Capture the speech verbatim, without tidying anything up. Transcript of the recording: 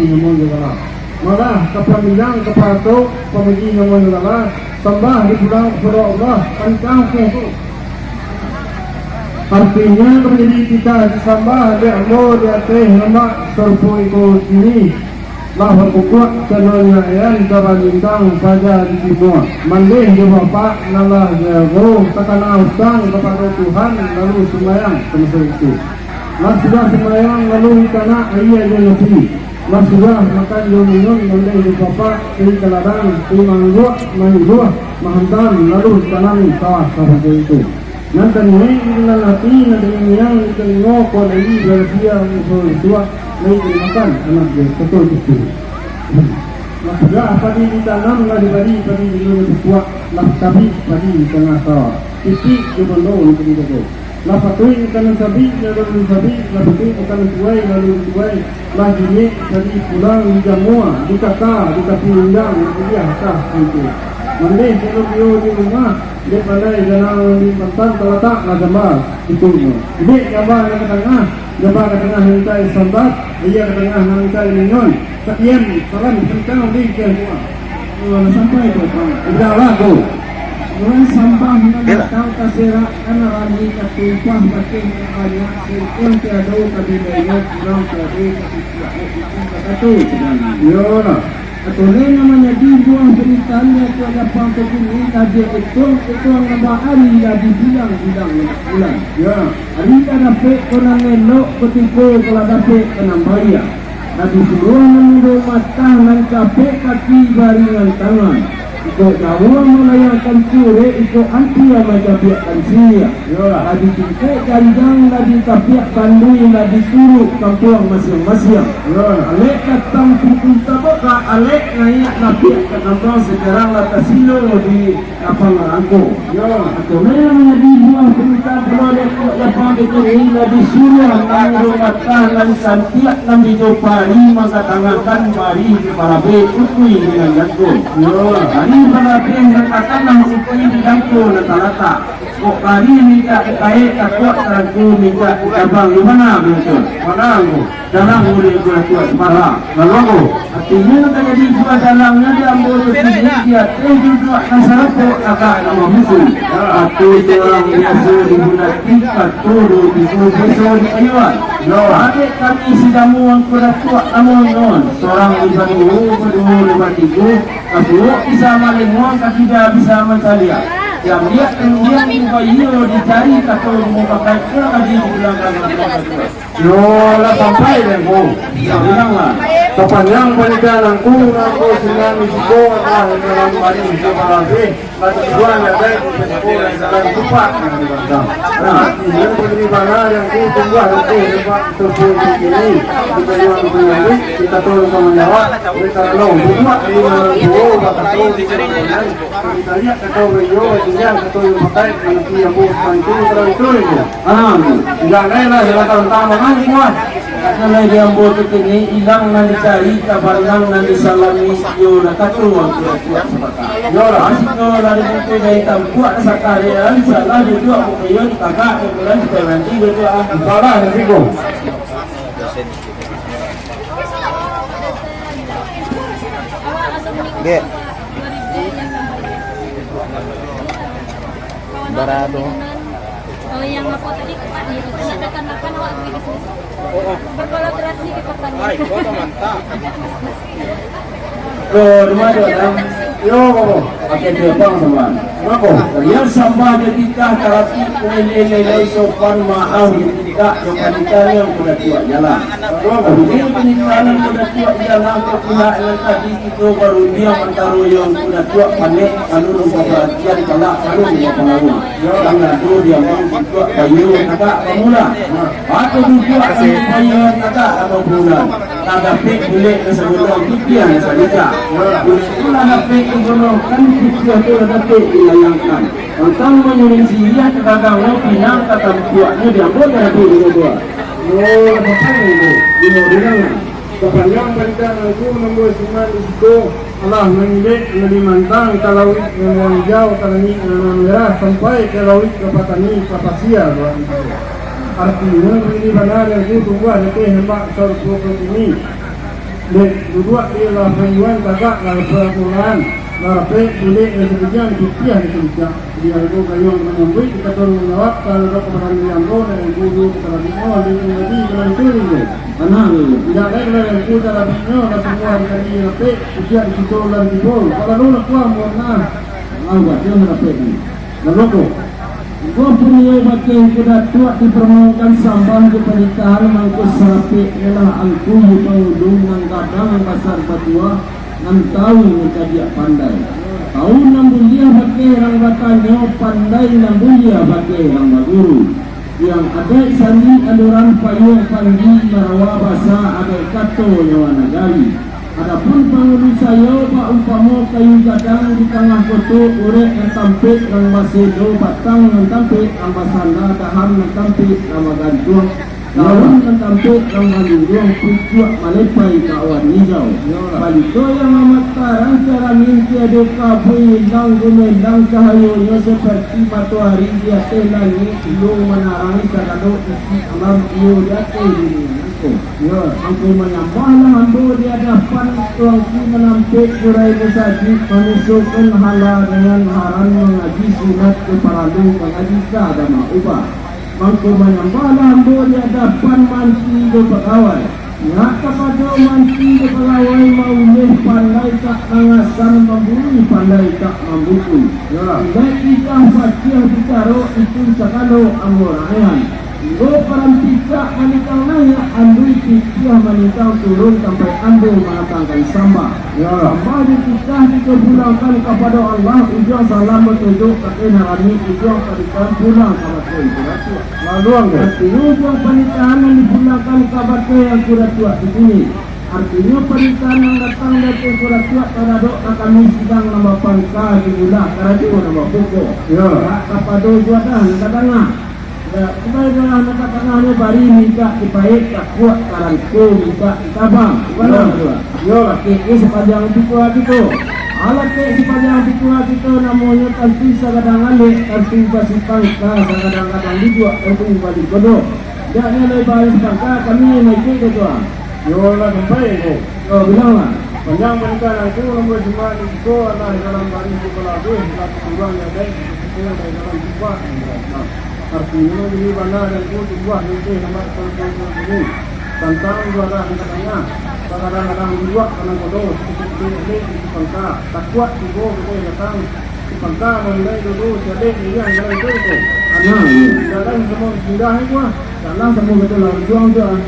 Namo Nyo Taala. Malah ka pambilang ka paratok, pamuji Namo Nyo Taala, sambah dipulang kapado Allah, pancang keh tu. Artinyo, ka manjadi titah disambah dek ambo di ateh lamak sarupo iko kini, lah bakukuak cando nyo ayan ka balintang paja di timua, mandeh jo bapak nan lah jago, takana utang kapado Tuhan, lalu sumbayang ka maso itu. Lah sudah sumbayang, lalu ditanak aia jo nasi. Lah sudah makan jo minun, mandeh jo bapak, pai ka ladang, pai maangguak, maangguak, mahantam, lalu ditanam sawah sabantuak itu. Nan taniaik di dalam ati, nan taniang di talingo, kuaik lai barasia musuah suak, lai dimakan anak jo kato cucu. Lah sudah padi ditanam, lah dibari padi di dalam pakuak, lah tabik padi di tangah sawah. Titik jo bondo nan tadi jago. Lah patuik makanan sabik, lalu dituai sabik, lah patuik makanan tuai, lalu dituai, lah jiniak tadi pulang dijamua, dikaka di tapi rindang, dikuliah atah itu. Mandeh kalau dio di rumah, dek pandai dalam di pantan talatak lah gambar itu. Dek gambar nan ka tangah, gambar ka tangah nan mintak sambat, aia ka tangah nan mintak minun. Sakian, salam kencang di Jawa. Lah sampai tu, Pak. Udah lah tu. Mulai sambah nan datang taserak, kana rami katumpah, bakeh nan banyak, senteng tiado, kabilainyo kurang tiado, katutuak, katutuak, katutuak. Iyolah. Atau lain nan manjadi buah baritanyo, kuaik lapang kini, lah dietong-etong nambah ari, lah dibilang-bilang nambah bulan. Ya. Ari lah dapek ko nan elok, kutiko ko lah dapek ko nan baiak. Lah disuruah manuruik matah, nan capek kaki baringan tangan. Iko jauah malayangkan curek, iko ampia mancabiakkan siriah. Iyolah. Lah dicingkek janjang, lah ditapiak bandui, lah disuruik kampuang masiang-masiang. Iyolah. Alek datang pintu tabukak, alek naiak lapiak ka kampuang, sakarang lah tasilo di lapang rangko. Yo. Atau memang manjadi buah pinta pulo dek lapang di kini, lah disuruah manuruik matah, nan santiak nan bijo pari, mangkatangakan pari di parabek ukui dengan jangko. Yo. Ari parabek nan ka tanah, ukui di jangko nan talatak. Kok pari mintak dikaek, takuak tarangko mintak dikabang, di mana bungkun? Mana bungkun? Dalam uleh gula kuat sumara. Lalu, artinyo, nan ka jadi buah dalangnyo di ambo tu kini, di ateh duduak nan sarapok, agak namo musuh. Ateh surang biaso dibulati, kato duo tigo biaso dikayuan. Yo. Adek kami si Damu Angku Datuak namonyo, surang di baduo, baduo di batigo, kasuok bisa malinguang, katiga bisa mancaliak. Diambiak rundiang di bayia, dicari kato di muko kaca, kaji di balakang. Yo, lah sampai deh, Ngku. Bilang lah. Sapanjang panitahan Ngku, Ngku sinan di siko adalah dalam bari siko barasih. Lah tibo yang ada di siko yang dalam tupak yang dibantang. Nah, yang pagiri bana yang Ngku tumbuah Ngku tempat tersebut ini. Kita jual Ngku yang kita tolong sama nyawa. Kita tolong buat di dalam tuo, bakal tolong di dalam. Kita lihat kata beliau, kita lihat kata yang pakai, nanti yang buat itu, itu. Ah, indak lai lah, indak tahu tentang mana ni, Wan. Indak lai di ambo tu kini, ilang nan dicari, tabanang nan disalami, yo lah kato urang tua-tua sapakat. Yo lah. Asik no lah dibungkui dari tampuak sakali, salah duduak bukayun, tagak kumpulan, supaya nanti duduak, ah. Salah, risiko. Dek. Bara tu. Oh, yang apa tadi, Pak? Nak datang makan awak pergi ke sini. Berkolaborasi ke petani. Hai, kota mantap. Lo, di mana tu, Adam? Yo, Babo. Pakai dia bang sama. Babo. Yang sambah dia titah, taratik, nilai-nilai sopan, maaf, dia tidak, yang panitia yang udah tua jalan. Babo. Jadi, panitia yang udah tua jalan, kau pula yang tadi Kito barundiang antaro yang Ngku Datuak panek, anu nan baparatian palak, anu nan bapalaun. Nan ado di amang Datuak payo tagak pamula. Atau duduak anu payo tagak lamo bulan. Tadapek bulek nan sagolong, pikia nan salicak. Bulek tu lah dapek digolongkan, pikia tu lah dapek dilayangkan. Tantang manyuling siriah, kagagang pinang, tatampuaknyo di ambo tadapek digogor. Yo, bapak ibu, dino bilang. Sapanjang panitahan Ngku, Namo Siman di siko, alah mangilek nan di mantang ka lauik nan hijau, ka langik nan merah, sampai ka lauik ka patani, ka pasia, Tuan. Artinyo, bini bana Ngku tumbuah di ateh hembak sarupo kini. Dek, duduak di lah payuan, tagak lah pamulaan, lah rapek, bulik dari sakejang, putiah dari sakejang. Di anggo gayuang manyambuik, di kato manjawab, kalau dok kabarani anggo, dari guru kabarani anggo, dari guru kabarani anggo. Tanang, indak lai lah dari guru kabarani anggo, lah samua dikali rapek, ujian di situ lah tibo. Kalau lu lah kuah, mohon maaf. Anggo, jangan rapek ni. Lalu ko, Angku punyo bakeh Angku Datuak diparmohonkan sambah jo panitahan, mangko sarapek lah angku jo pangulu nan gadang basar batuah, nan tawu nan cadiak pandai. Tawu nan buliah bakeh urang batanyo, pandai nan buliah bakeh urang baguru. Yang adaik sandi aluran payuang pandi marawa basa adaik kato nyawa nagari. Adapun pangulu sayo, baumpamo kayu gadang di tangah koto, urek nan tampek nan baselo, batang nan tampek nan basanda, dahan nan tampek nan bagantuang, daun nan tampek nan balingguang, pucuak malepai ka awan ijau. Balito yang amat tarang, carangin tiado kabui, ilang gumelang cahayonyo saparti matoari di ateh langik, ilung manarangi sagalo isi alam iyo di ateh dunia nangko. Yo, angku manyambahlah ambo di adapan Tuanku manampek kurai musajik, mamisokan halal dengan haram, mangaji sunat jo paralu, mangaji ka dama ubah. Mangko manyambahlah ambo di adapan manti jo pagawai. Nak kapado manti jo pagawai, mauleh pandai tak mangasan, mamburi pandai tak mambukui. Yo. Indak idah paciah bicaro, itu sagalo ambo rayan. Ibo parampicak manitang naiak, anduih pitiah manitang turun, sampai ambo mandatangkan sambah. Yo. Sambah jo titah dipulangkan kapado Allah, ujuang salam batujuak ka ateh nan rami, ujuang panitahan pulang ka bakeh Angku Datuak. Lalu, angku. Artinyo, ujuang panitahan nan dipulangkan ka bakeh Angku Datuak di sini. Artinyo, panitahan nan datang dari Angku Datuak taradok ka kami sidang nan bapangka, jumlah karajo nan bapokok. Yo. Indak kapado juadah nan tadanga. Indak, cuma ibarat nan takananyo bari mintak dipaik, takuak tarangko mintak ditabang. Bukan. Yo. Lah tu. Yo, lakek ni sapanjang pikua kito. Alah, lakek sapanjang pikua kito, namonyo tantu sagadang alek, tantu basipangka, sagadang-gadang dibuak, tantu bali kodo. Indak nyo lai baris pangka, kami naik ka tuan. Yo lah, sampai ko. Yo, bilanglah. Panjang panitahan angku, nombor sima di siko, alah dalam baris kepala duih, lah kurang ya, dai, siko dari dalam jubah. Artinyo, bini bana dan ku tumbuah lintih lemak, tantang juadah angkatannyo, kadang-kadang dibuak kanang kodo, sikik-sikik elek di pangka, takuak tibo kito datang di pangka, mandai dulu, caliak miriang dalam tu ko. Nah, iyo. Jalan samo singgah ko, jalan samo betul langsung tu, ah.